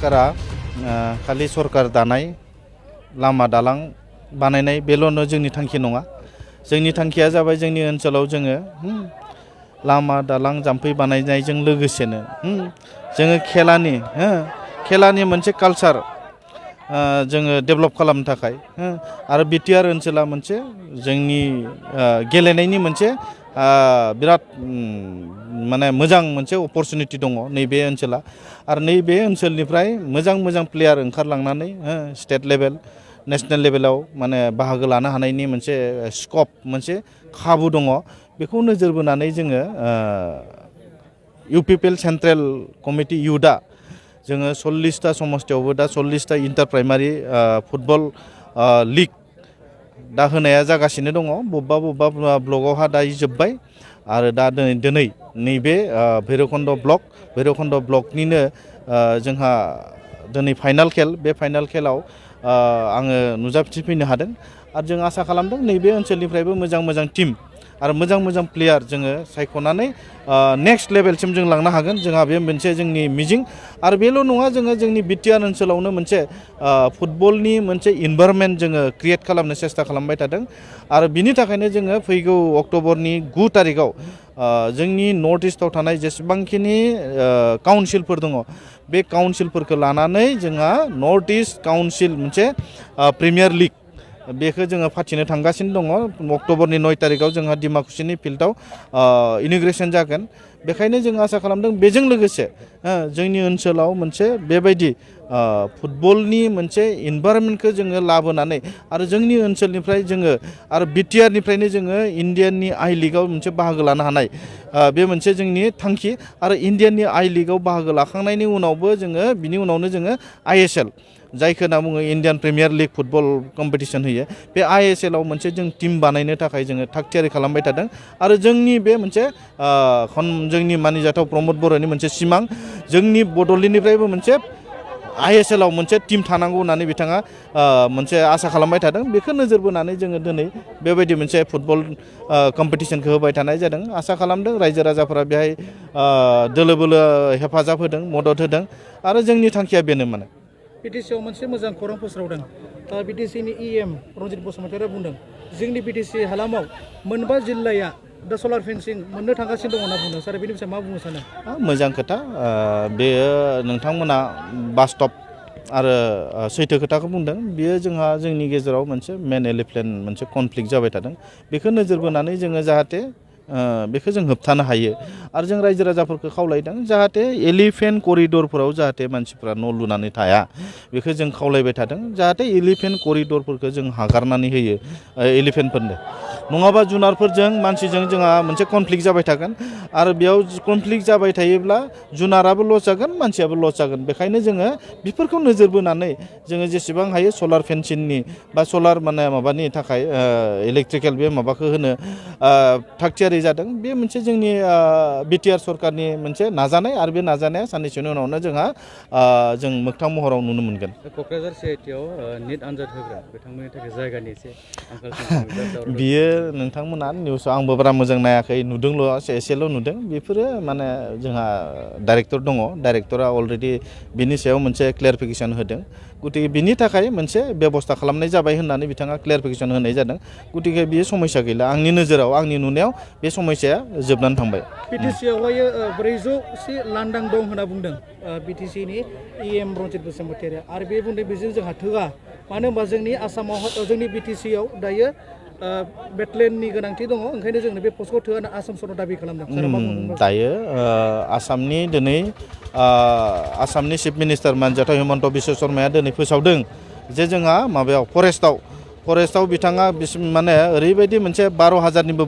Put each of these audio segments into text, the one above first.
सरकारा खालि सरकार दानाय लामा दालां बानायनाय बेल'नो जोंनि थांखि नङा। जोंनि थांखिया जाबाय जोंनि ओनसोलाव जोङो लामा दालां जाम्फै बानायनायजों लोगोसेनो जोङो खेलानि मोनसे कालचार जोङो डेभेलप खालामनो थाखाय आरो बिटिआर ओनसोला मोनसे जोंनि गेलेनायनि मोनसे बिराद माने मोजां मोनसे अपरचुनिटि दङ नैबे ओनसोला। आरो नैबे ओनसोलनिफ्राय मोजां प्लेयार ओंखारलांनानै स्टेट लेभेल नेशनेल लेभेलाव माने बाहागो लानो हानायनि मोनसे स्कप मोनसे खाबु दङ। बेखौ नोजोर बोनानै जोङो इउपिपिएल सेन्ट्रेल कमिटि इयुथआ जोङो 40टा समस्थियावबो दा 40टा इन्टार प्राइमारि फुटबल लिग दा होनाया जागासिनो दङ। बबेबा ब्लकआवहा दा जोब्बाय आरो दा दिनै नैबे भैरबखुन्द ब्लकनिनो जोंहा दिनै फाइनाल खेल, बे फाइनाल खेलाव आङो नुजाथिफैनो हादों। आरो जों आसा खालामदों नैबे ओनसोलनिफ्रायबो मोजां टिम आरो मोजां प्लेयार जोङो सायख'नानै नेक्स्ट लेभेलसिम जों लांनो हागोन। जोंहा बे मोनसे जोंनि मिजिं। आरो बेल' नङा, जोङो जोंनि बिटिआर ओनसोलावनो मोनसे फुटबलनि मोनसे इनभाइरनमेन्ट जोङो क्रिएट खालामनो सेस्था खालामबाय थादों। आरो बिनि थाखायनो जोङो फैगौ अक्ट'बरनि 9 तारिखआव जोंनि नर्थ इस्टआव थानाय जेसेबांखिनि काउन्सिलफोर दङ बे काउन्सिलफोरखौ लानानै जोंहा नर्थ इस्ट काउन्सिल मोनसे प्रिमियार लिग बेखौ जोङो फाथिनो थांगासिनो दङ। अक्ट'बरनि 9 तारिखआव जोंहा डिमाकुसिनि फिल्डआव इन'ग्रेसन जागोन। बेखायनो जों आसा खालामदों बेजों लोगोसे जोंनि ओनसोलाव मोनसे बेबायदि फुटबलनि मोनसे इनभाइरनमेन्टखौ जोङो लाबोनानै आरो जोंनि ओनसोलनिफ्राय जोङो आरो बिटिआरनिफ्रायनो जोङो इण्डियाननि आइ लिगआव मोनसे बाहागो लानो हानाय बे मोनसे जोंनि थांखि। आरो इण्डियाननि आइ लिगआव बाहागो लाखांनायनि उनावबो जोङो बिनि उनावनो जोङो ISL जायखौ होनना बुङो Indian premier league football competition होयो, बे ISL आव मोनसे जों टिम बानायनो थाखाय जोङो थाग थियारि खालामबाय थादों। आरो जोंनि बे मोनसे जोंनि मानिजाथाव प्रमद बर'नि मोनसे सिमां, जोंनि बड'लेण्डनिफ्रायबो मोनसे ISL आव मोनसे टिम थानांगौ होननानै बिथाङा मोनसे आसा खालामबाय थादों। बेखौ नोजोर बोनानै जोङो दिनै बेबायदि मोनसे फुटबल कम्पिटिसनखौ होबाय थानाय जादों। आसा खालामदों रायजो राजाफोरा बेहाय दोलो बोलो हेफाजाब होदों, मदद होदों। आरो जोंनि थांखिया बेनो माने बिटिसिआव मोनसे मोजां खौरां फोसावदों। बिटिसिनि EM रनजित बसुमतारिया बुंदों जोंनि बिटिसि हालामाव मोनबा जिल्लाया दा सलार फेन्सिं मोननो थांगासिनो दङ होनना बुंदों। सार बेनि सायाव मा बुंनो सानो? मोजां खोथा। बेयो नोंथांमोना बास्तब आरो सैथो खोथाखौ बुंदों। बियो जोंनि गेजेराव मोनसे मेन एलिफेन्ट मोनसे कनफ्लिक्ट जाबाय थादों। बेखौ नोजोर बोनानै जोङो जाहाथे बेखौ जों होबथानो हायो। आरो जों रायजो राजाफोरखौ खावलायदों जाहाथे एलिफेन्ट करिडरफोराव जाहाथे मानसिफ्रा न' लुनानै थाया, बेखौ जों खावलायबाय थादों। जाहाथे एलिफेन्ट करिडरफोरखौ जों हगारनानै होयो एलिफेन्टफोरनो, नङाबा जुनारफोरजों मानसिजों जोंहा मोनसे कनफ्लिक्ट जाबाय थागोन। आरो बेयाव कनफ्लिक्ट जाबाय थायोब्ला जुनाराबो लस जागोन, मानसियाबो लस जागोन। बेखायनो जोङो बेफोरखौ नोजोर बोनानै जोङो जेसेबां हायो सलार फेन्सिंनि बा सलार माबानि थाखाय इलेक्ट्रिकेल बे माबाखौ होनो थाग थियारि जादों। बे मोनसे जोंनि बिटिआर सरकारनि मोनसे नाजानाय। आरो बे नाजानाया साननैसोनि उनावनो जों मोगथां महराव नुनो मोनगोन। क'क्राझार CITआव निट आनजाद होग्रा बिथांमोननि थाखाय जायगानि एसे बियो नोंथांमोना निउसआव आंबो बारा मोजां नायाखै, नुदोंल' एसेल' नुदों। बेफोरो माने जोंहा डाइरेक्टर दङ, डाइरेक्टरा अलरेडि बिनि सायाव मोनसे क्लियारिफिकेसन होदों। गतिके बिनि थाखाय मोनसे बेब'स्था खालामनाय जाबाय होननानै बिथाङा क्लियारिफिकेसन होनाय जादों। गतिके बियो समस्या गैला। आंनि नोजोराव, आंनि नुनायाव बे समस्याया जोबनानै थांबाय। बिटिसिआवहाय 400 लांदां दं होनना बुंदों बिटिसिनि EM रनजित बसुमतारिया। आरो बे बुंदों बेजों जोंहा थोआ, मानो होनबा जोंनि आसामाव जोंनि बिटिसिआव दायो बेटलेननि गोनांथि दङ, ओंखायनो जोंनो बे पस्टखौ थोआ होनना आसाम सरकारा दाबि खालामदों। दायो आसामनि चिफ मिनिस्टार मानजाथाव हिमन्त बिश्व शर्माया दिनै फोसावदों जे जोंहा माबायाव फरेस्टआव बिथाङा माने ओरैबायदि मोनसे 12,000निबो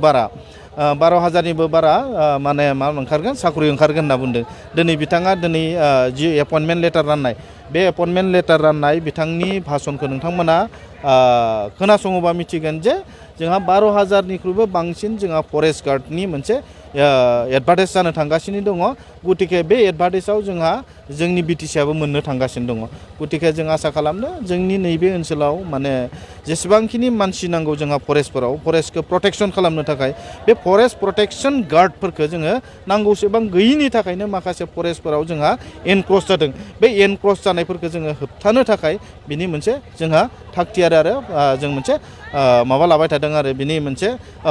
बारा माने मा ओंखारगोन, साख्रि ओंखारगोन होनना बुंदों। दिनै बिथाङा जि एपइन्टमेन्ट लेटार राननाय, बे एपइन्टमेन्ट लेटार राननाय बिथांनि भाषणखौ नोंथांमोना खोनासङोबा मिथिगोन जे जोंहा 12,000निख्रुइबो बांसिन जोंहा फरेस्ट गार्डनि मोनसे एडभार्टाइज जानो थांगासिनो दङ। गतिके बे एडभान्टेजाव जोंहा जोंनि बिटिसिआबो मोननो थांगासिनो दङ गतिके जों आसा खालामदों जोंनि नैबे ओनसोलाव माने जेसेबांखिनि मानसि नांगौ जोंहा फरेस्टफोराव फरेस्टखौ प्रटेक्सन खालामनो थाखाय बे फरेस्ट प्रटेक्सन गार्डफोरखौ जोङो नांगौसेबां गैयिनि थाखायनो माखासे फरेस्टफोराव जोंहा एनक्रस जादों बे एनक्रस जानायफोरखौ जोङो होबथानो थाखाय बिनि मोनसे जोंहा थागथियारि आरो जों मोनसे माबा लाबाय थादों आरो बिनि मोनसे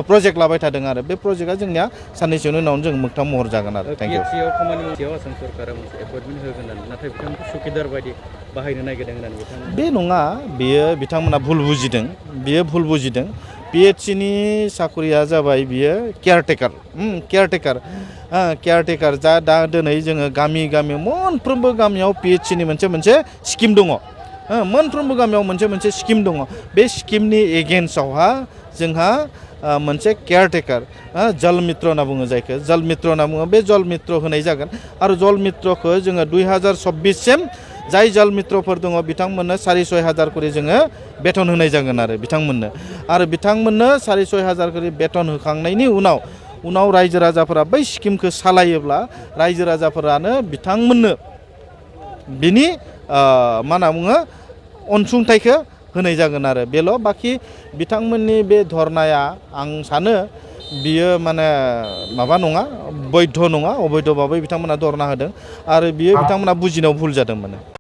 प्रजेक्ट लाबाय थादों आरो बे प्रजेक्टआ जोंनिया साननैसोनि उनावनो जों मोगथां महर जागोन आरो थेंक इउ पिएचसिआव खामानि मावनायाव आसाम सरकारा मोनसे एपइन्टमेन्ट होगोन होननानै नाथाय बिथांमोनखौ सुकिदार बायदि बाहायनो नागिरदों होननानै बिथांमोना बे नङा बेयो बिथांमोना भुल बुजिदों बियो भुल बुजिदों पिएचसिनि साखरिया जाबाय बियो केयारटेकार जा दा दिनै जोङो गामि मोनफ्रोमबो गामियाव पिएचसिनि मोनसे स्किम दङ मोनफ्रोमबो गामियाव मोनसे स्किम दङ बे स्किमनि एगेन्स्टआवहा जोंहा मोनसे केयारटेकार जल मित्र होनना बुङो जायखौ जल मित्र होनना बुङो बे जल मित्र होनाय जागोन आरो जल मित्रखौ जोङो 2026 सिम जाय जल मित्रफोर दङ बिथांमोननो 6.5 हाजार करि जोङो बेथन होनाय जागोन आरो बिथांमोननो 6.5 हाजार करि बेथन होखांनायनि उनाव रायजो राजाफोरा बै स्किमखौ सालायोब्ला रायजो राजाफोरानो बिथांमोननो बिनि मा होनना बुङो अनसुंथाइखौ होनाय जागोन आरो बेल' बाखि बिथांमोननि बे धरनाया आं सानो बियो माने माबा नङा बैध नङा अबैध भाबै बिथांमोना धरना होदों आरो बियो बिथांमोना बुजिनायाव भुल जादों माने